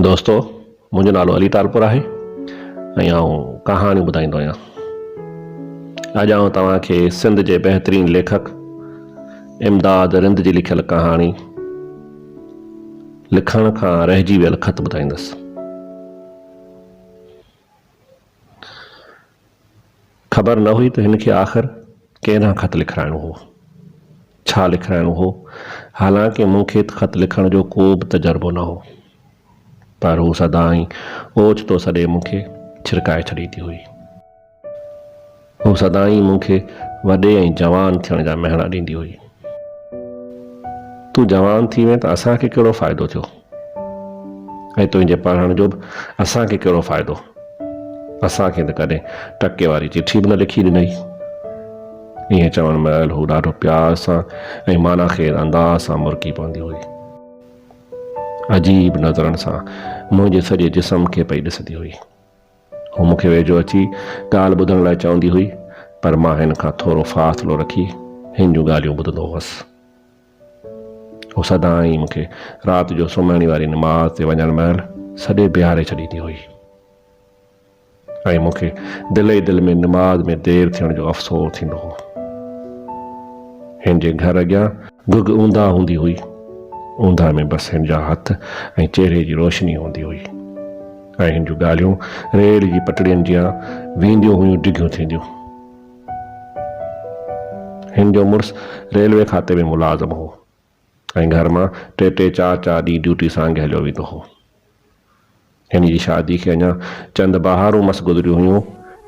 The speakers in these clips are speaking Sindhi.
دوستو منهنجو نالو علي ٽالپر آهي ۽ آئون ڪهاڻيون ٻڌائيندو آهيان. اڄ آئون توهان کي سنڌ جي بهترين ليکڪ امداد رند جي لکيل ڪهاڻي لکڻ کان رهجي ويل خط ٻڌائيندس. خبر نه هئي ته هن کي آخر ڪنهن ڏانهن خط لکرائڻو هو. ڇا لکرائڻو هو؟ حالانڪه مون کي ته خط لکڻ جو ڪو به تجربو نه هو. پر هو سدائين اوچتو سڏي مون کي ڇرڪائي ڇڏيندي هئي. هو سدائين مون کي وڏي ۽ جوان ٿيڻ جا مهڻا ڏيندي هئي. تون جوان ٿي وئين ته اسان کي ڪهڙو فائدو ٿيو؟ ۽ تنهنجي پڙهڻ جو به اسان کي ڪهڙو فائدو؟ اسان کي ته ڪڏهن ٽڪي واري چٺي به نه لکي ڏنئي. ائين چوڻ مهل هو ڏاڍو پيار سان ۽ معنيٰ خيز انداز سان مرڪي پوندي هئي. عجيب نظرن سان منهنجي سڄي جسم کي پئي ڏسندي هئي. هو مون کي ويجهو اچي ڳالهه ٻڌڻ لاء چوندي هئي، پر مان هن کان ٿورو فاصلو رکي هن جون ڳالهيون ٻڌندو هوس. هو سدائين مون کي رات جو سمهڻي واري نماز تي وڃڻ مهل سڏي بيهاري ڇڏيندي هئي ۽ مون کي دل ئي دل ۾ نماز ۾ دير ٿيڻ جو افسوس ٿيندو هو. هن جي گهر اڳيان گهگهه اونداهه هوندي هئي. اونداهه ۾ بس هن جا هٿ ۽ چهري جي روشني هوندي هئي ۽ هن جون ڳالهيون ريل جي پٽڙين جيان وينديون هيون ڊگهيون ٿينديون. هن جو مڙس ريلوي کاتي ۾ ملازم هو ۽ گهر مان ٽي ٽي چار چار ڏينهن ڊيوٽي سانگي هليو ويندو هو. هن جي شادي کي اڃا چند بهارون مس گذريون هيون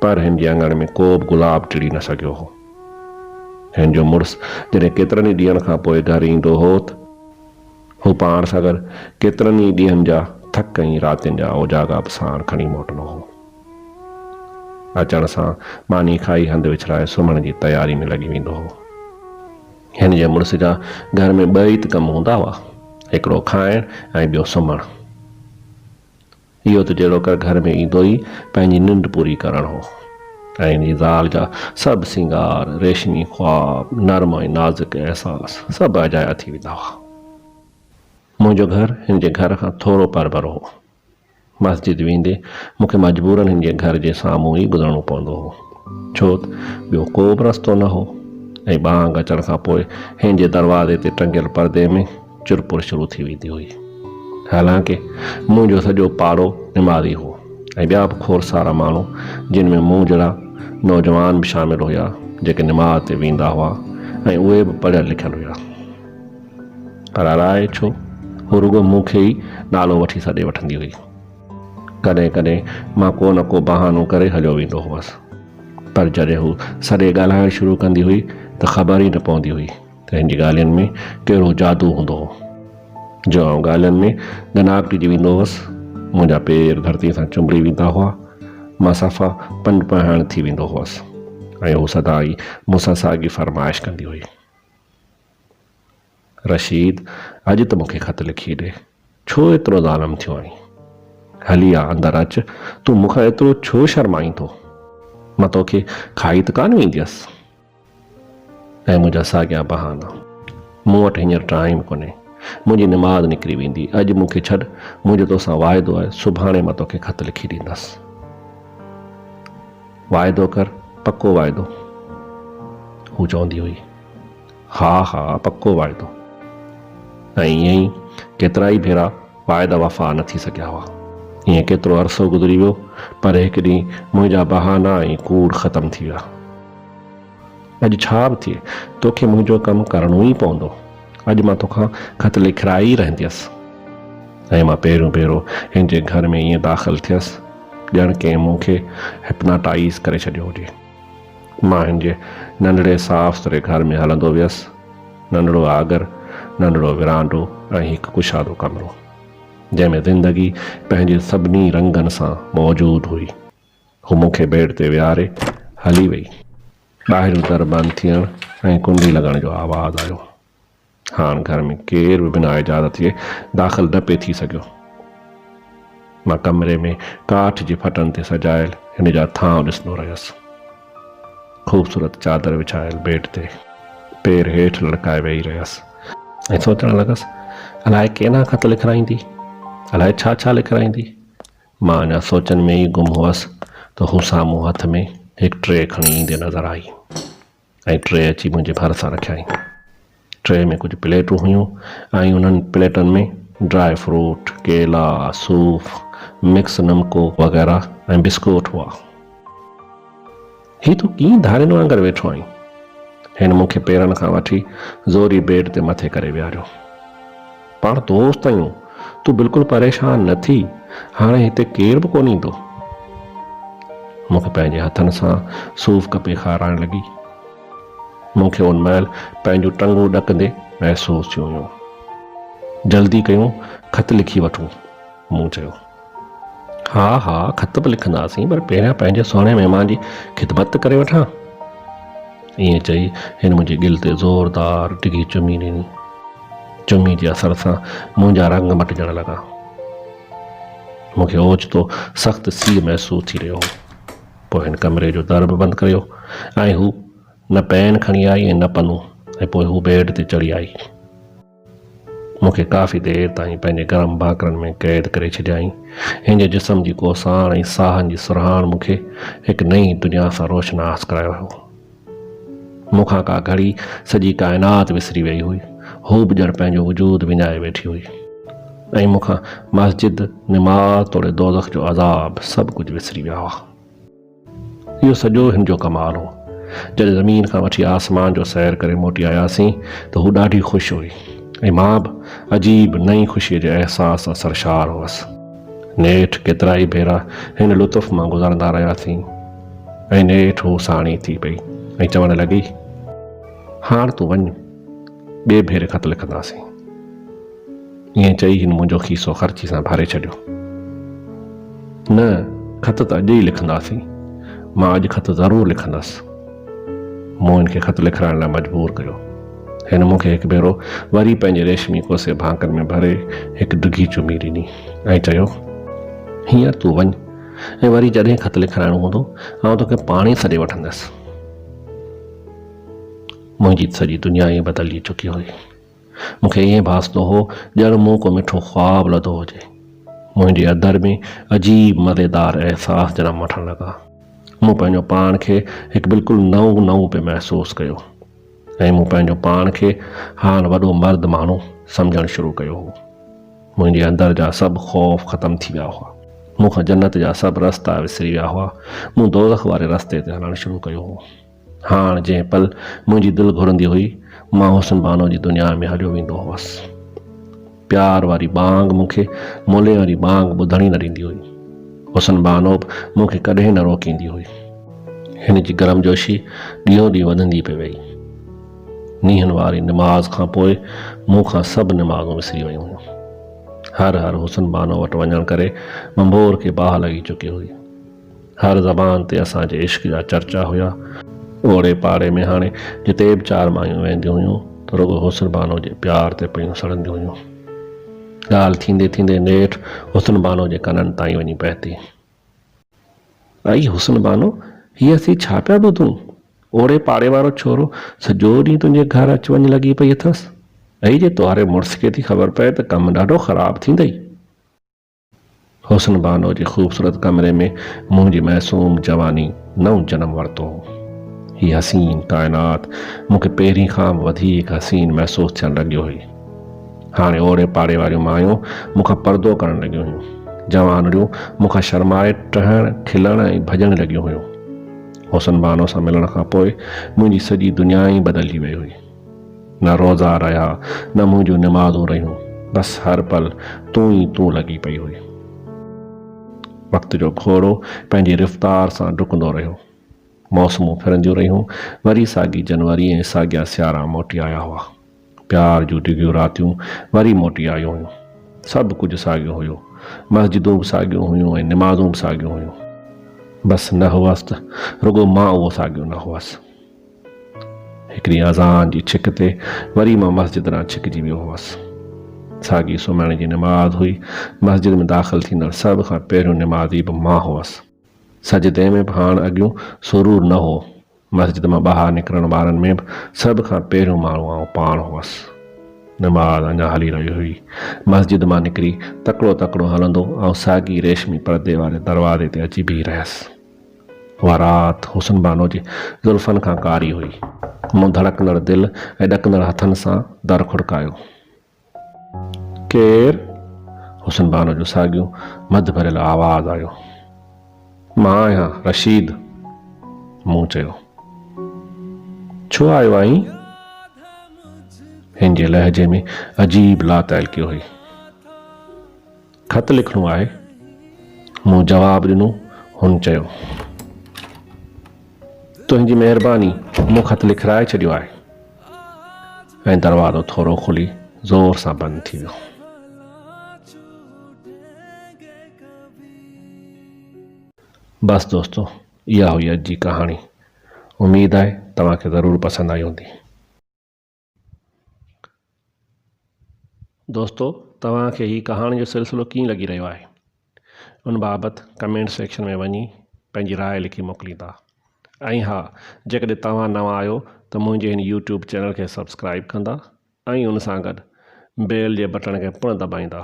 پر هن جي اڱڻ ۾ ڪو به گلاب ٽڙي نه سگهيو هو. هن جو مڙس جڏهن ڪيترن ئي ڏينهن کان پوء گهر ايندو هو ته هو پاڻ سان گڏ ڪيترن ئي ڏينهن جا ٿڪ ۽ راتين جا اوجاڳا به ساڻ کڻي موٽندو هو. اچڻ سان ماني کائي هنڌ وڇرائي سمهڻ جي تياري ۾ لڳي ويندو هو. هن جي مڙس جا گهر ۾ ٻه ئي ته ڪم هوندا هئا، هڪڙو کائڻ ۽ ٻيو سمهڻ. اهو ته جهڙوڪر گهر ۾ ايندو ئي پنهنجي ننڊ پوري ڪرڻ هو ۽ هن جي زال جا سڀ سينگار، ريشمي خواب، نرم ۽ نازڪ احساس سڀ اجايا ٿي ويندا هئا. منهنجو گهر هن جي گهر کان ٿورو پرڀرو هو. مسجد ويندي مون کي مجبورن هن جي گهر جي سامهون ئي گذرڻو پوندو هو، ڇو ته ٻيو ڪو به رستو نه هو ۽ ٻانگ اچڻ کان پوء هن جي دروازي تي ٽنگيل پردي ۾ چرپر شروع ٿي ويندي هئي. حالانڪه منهنجو سڄو پاڙو نمازي هو ۽ ٻيا به کوڙ سارا ماڻهو جن ۾ مون جهڙا نوجوان به شامل هيا جيڪي نماز تي ويندا هئا ۽ اهي به پڙهيل لکيل هيا. پر الائي ڇو هو رڳو مون کي ئي نالو وٺي سڏي وٺندي هئي. ڪڏهن ڪڏهن مان ڪو نه ڪو بهانو ڪري هليو ويندو هئس. پر جڏهن هو سڏي ڳالهائڻ شروع ڪندي هئي ته خبر ئي نه پوندي هئي ته هن جي ڳالهين ۾ ڪهڙو جادو هوندو هو. جو آئون ڳالهين ۾ ڳناڪٽجي ويندو هئس. منهنجا پير ڌرتيء سان چنبڙي ويندا هئا. مان صفا پنڊ پهڻ ٿي ويندو هئس ۽ هو سدائين مون سان ساڳي فرمائش ڪندي هئي. رشيد، اڄ ته مون کي خط لکي ڏي. ڇو ايترو ظالم ٿيو آهين؟ هلي آ اندر اچ، تون مون کان ايترو ڇو شرمائين ٿو؟ مان توکي کائي ته ڪانه وينديس. ۽ منهنجا ساڳيا بهانا. مون وٽ هينئر ٽائيم ڪونهي. منهنجي نماز نڪري ويندي. اڄ مون کي ڇڏ، منهنجو توسان واعدو آهي، سڀاڻي مان توکي خط لکي ڏيندس. واعدو ڪر، پڪو واعدو. هو چوندي هئي. ها ها پڪو واعدو. ۽ ائين ئي ڪيترائي ڀيرا واعدا وفا نه ٿي سگهيا هئا. ائين ڪيترو عرصو گذري ويو پر هڪ ڏينهن منهنجا بهانا ۽ ڪوڙ ختم ٿي ويا. اڄ ڇا به ٿئي توکي منهنجو ڪم ڪرڻو ئي پوندو. اڄ مان توکان خط لکرائي ئي رهنديس. ۽ مان پهريون ڀيرو هن جي گهر ۾ ائين داخل ٿيس ڄڻ ڪنهن مون کي هپناٽائيز ڪري ڇڏيو هجي. مان هن جي ننڍڙي صاف سٿري گهر ۾ هلندو ويس. ننڍڙو آڳر، ننڍڙو ورانڊو ۽ هڪ ڪشادو ڪمرو، جنهن ۾ زندگي پنهنجي سڀني رنگن سان موجود هئي. هو مون کي بيڊ تي ويهاري هلي وئي. ٻاهريون در بند ٿيڻ ۽ ڪنڊي لڳڻ جو آواز آيو. هاڻ گهر ۾ ڪير به بنا اجازت جي داخل نه پئي ٿي سگهيو. مان ڪمري ۾ ڪاٺ جي ڦٽن تي سجايل هن جا ٿانء ڏسندو رهيس. خوبصورت چادر وڇايل بيڊ تي پير هيٺ لڙڪائي ويهي رهيس ۽ سوچڻ لڳس، الائي ڪيڏانهن خط لکرائيندي؟ الائي ڇا ڇا لکرائيندي. مان اڃا سوچن ۾ ئي گم هئس ته هو سامهون هٿ ۾ هڪ ٽري کڻي ايندي نظر آئي ۽ ٽري اچي منهنجي ڀرسان رکيائين. ٽري ۾ ڪجهه پليٽون هيون ۽ انهن پليٽن ۾ ڊرائي فروٽ، ڪيلا، صوف، مڪس نمڪو وغيره ۽ بسڪوٽ هئا. هي تون ڪيئن ڌارين وانگر ويٺو آهين؟ هن مون کي پيرن کان وٺي زوري بيڊ تي مٿي ڪري ويهاريو. پاڻ دوست آهيون، تون بلڪل پريشان نه ٿي، هاڻي هتي ڪير به ڪونه ايندو. مون کي پنهنجي هٿن سان صوف ڪپي کارائڻ لڳي. مون کي ان مهل پنهنجون ٽنگون ڏڪندي محسوس ٿيون هيون. جلدي ڪيون، خط لکي وٺون. مون چيو. ها ها خط به لکنداسين پر پهريان پنهنجي سهڻي مهمان جي خدمت ته ڪري وٺان. ائين چئي هن منهنجي ڳل تي زوردار ڊگهي چمي ڏني. چمي جي اثر سان منهنجا رنگ مٽجڻ لڳا. مون کي اوچتو سخت سيء محسوس ٿي رهيو هو. پوء هن ڪمري جو در به بند ڪيو ۽ هو نه پين کڻي آئي ۽ نه پنو ۽ پوء هو بيڊ تي چڙهي آئي. مون کي ڪافي دير تائين پنهنجي گرم ڀاڪرن ۾ قيد ڪري ڇڏيائين. هن جي جسم جي ڪوساڻ ۽ ساهن جي سرهاڻ مون کي هڪ نئين دنيا سان روشناس ڪرايو هو. مون کان ڪا گهڙي سڄي ڪائنات وسري ويئي هئي. هوء به ڄڻ پنهنجو وجود وڃائي ويٺي هئي ۽ مون کان مسجد، نماز توڙي دوزخ جو عذاب سڀ ڪجهه وسري ويا هئا. اهو سڄو هن جو ڪمال هو. جڏهن زمين کان وٺي آسمان جو سير ڪري موٽي آياسين ته هو ڏاڍي خوش هئي ۽ مان به عجيب نئين خوشيء جي احساس سان سرشار هئس. نيٺ ڪيترائي ڀيرا هن لطف مان گذرندا رهياسين ۽ نيٺ هو ساڻي ٿي پئي ۽ چوڻ لڳي، هاڻ تون وڃ، ٻئي ڀيري خط لکنداسين. ائين چئي هن منهنجو کيسو خرچي سان ڀري ڇڏيو. نه، خط ته اڄ ئي لکنداسين. مان اڄ خط ضرور لکندس. مون هن کي خط لکرائڻ لاء مجبور ڪيو. هن مون کي هڪ ڀيرو وري پنهنجي ريشمي ڪوسي ڀانڪن ۾ ڀري هڪ ڊگهي چمي ڏني ۽ چيو، هينئر تون وڃ ۽ وري جڏهن خط لکرائڻو هوندو، آئون توکي پاڻ ئي سڏي وٺندس. منهنجي سڄي دنيا ئي بدلجي چڪي هئي. مون کي ائين ڀاسندو هو ڄڻ مون ڪو مٺو خواب لڌو هجي. منهنجي اندر ۾ عجيب مزيدار احساس جنم وٺڻ لڳا. مون پنهنجو پاڻ کي هڪ بلڪل نئون نئون پئي محسوس ڪيو ۽ مون پنهنجو پاڻ کي هاڻ وڏو مرد ماڻهو سمجهڻ شروع ڪيو هو. منهنجي اندر جا سڀ خوف ختم ٿي ويا هئا. مون کان جنت جا سڀ رستا وسري ويا هئا. مون دوزخ واري رستي تي هلڻ شروع ڪيو هو. هاڻ جنهن پل منهنجي دل گهرندي هئي، مان حسن بانو جي دنيا ۾ هليو ويندو هوس. پيار واري ٻانگ مون کي مولي واري ٻانگ ٻڌڻ ئي نه ڏيندي هئي. حسن بانو به مون کي ڪڏهن نه روڪيندي هئي. هن جي گرمجوشي ڏينهون ڏينهن وڌندي پئي ويئي. نينهن واري نماز کان پوء مون کان سڀ نمازون وسري ويون هيون. هر هر حسن بانو وٽ وڃڻ ڪري ڀنڀور کي باهه لڳي چڪي هئي. هر زبان تي اسان جي عشق جا چرچا هيا. اوڙي پاڙي ۾ هاڻي جتي به چار مايون وينديون هيون ته رڳو حسن بانو جي پيار تي پيون سڙنديون هيون. ڳالهه ٿيندي ٿيندي نيٺ حسن بانو جي ڪنن تائين وڃي پهتي. ائي حسن بانو، هي اسين ڇا پيا ٻڌون؟ اوڙي پاڙي وارو ڇورو سڄو ڏينهن تنهنجي گهر اچ وڃ لڳي پئي اٿس. ائي جي توهاري مڙس کي ٿي خبر پئي ته ڪم ڏاڍو خراب ٿيندئي. حسن بانو جي خوبصورت ڪمري ۾ منهنجي معصوم جواني نئون جنم ورتو هو. هي حسين ڪائنات مون کي پهرين کان به وڌيڪ حسين محسوس ٿيڻ لڳيو هئي. هاڻي اوڙي پاڙي واريون مايون مون کان پردو ڪرڻ لڳيون هيون. جوانڙيون مون کان شرمائي ٽهڻ، کلڻ ۽ ڀڄڻ لڳيون هيون. حسن بانو سان ملڻ کان پوء منهنجي سڄي دنيا ئي بدلجي وئي هئي. نه روزا رهيا، نه منهنجون نمازون رهيون، بس هر پل تون ئي تون لڳي پئي هئي. وقت جو گهوڙو پنهنجي رفتار سان ڊڪندو رهيو. موسمون ڦرنديون رهيون، وري ساڳي جنوري ۽ ساڳيا سيارا موٽي آيا هئا. پيار جون ڊگهيون راتيون وري موٽي آيون هيون. سڀ ڪجهه ساڳيو هيو. مسجدون به ساڳيون هيون ۽ نمازون به ساڳيون هيون. بس نه هئس ته رڳو مان اهو ساڳيو نه هئس. هڪڙي اذان جي ڇڪ تي وري مان مسجد ڏانهن ڇڪجي ويو هوس. ساڳي سمهڻ جي نماز هئي. مسجد ۾ داخل ٿيندڙ سڀ کان پهريون نمازي به مان هوس. سجدي ۾ به هاڻ اڳيون سرور نه هو. مسجد مان ٻاهر نڪرڻ وارن ۾ به سڀ کان پهريون ماڻهو آئون پاڻ هوس. نماز اڃا هلي رهي هئي. مسجد مان نڪري تڪڙو تڪڙو هلندو آئون ساڳي ريشمي پردي واري دروازي تي اچي بيهي رهيس. اها رات حسن بانو جي زلفن کان ڪاري هئي. مون ڌڙڪندڙ دل ۽ ڏڪندڙ هٿن سان در کڙڪايو. ڪير؟ حسن بانو جو ساڳيو مڌ ڀريل آواز آيو. مان آهيان رشيد. مون چيو. ڇو آيو آهين؟ هن جي لهجي ۾ عجيب لاتعلقي هئي. خط لکڻو آهي. مون جواب ڏنو. هن چيو. تنهنجي مهرباني، مون خط لکرائي ڇڏيو آهي. ۽ دروازو ٿورو کلي زور سان بند ٿي ويو. بس دوستو اها هئي اڄ جي ڪهاڻي. اميد آهي توهان کي ضرور پسند آئي هوندي. دوستو توهان کي هي ڪهاڻي جو سلسلو ڪيئن لڳي رهيو آهي ان بابت ڪمينٽ سيڪشن ۾ وڃي پنهنجي راء لکي موڪليندا ۽ ها جيڪڏهن توهان نوان آهيو ته منهنجي هن يوٽيوب چينل کي سبسڪرائب ڪندا ۽ ان سان گڏ بيل جي بٽڻ کي پڻ دٻائيندا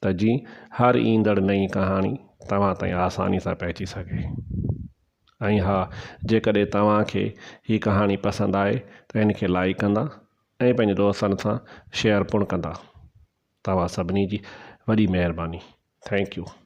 ته جيئن هر ايندڙ نئين ڪهاڻي توهان تائين آساني سان پهچي سگهي ۽ ها جيڪڏهن توهان کي هي ڪهاڻي پسند آئي ته هن کي لائيڪ ڪندا ۽ پنهنجي دوستن سان شيئر پڻ ڪندا. توهان سڀني جي وڏي مهرباني. Thank you.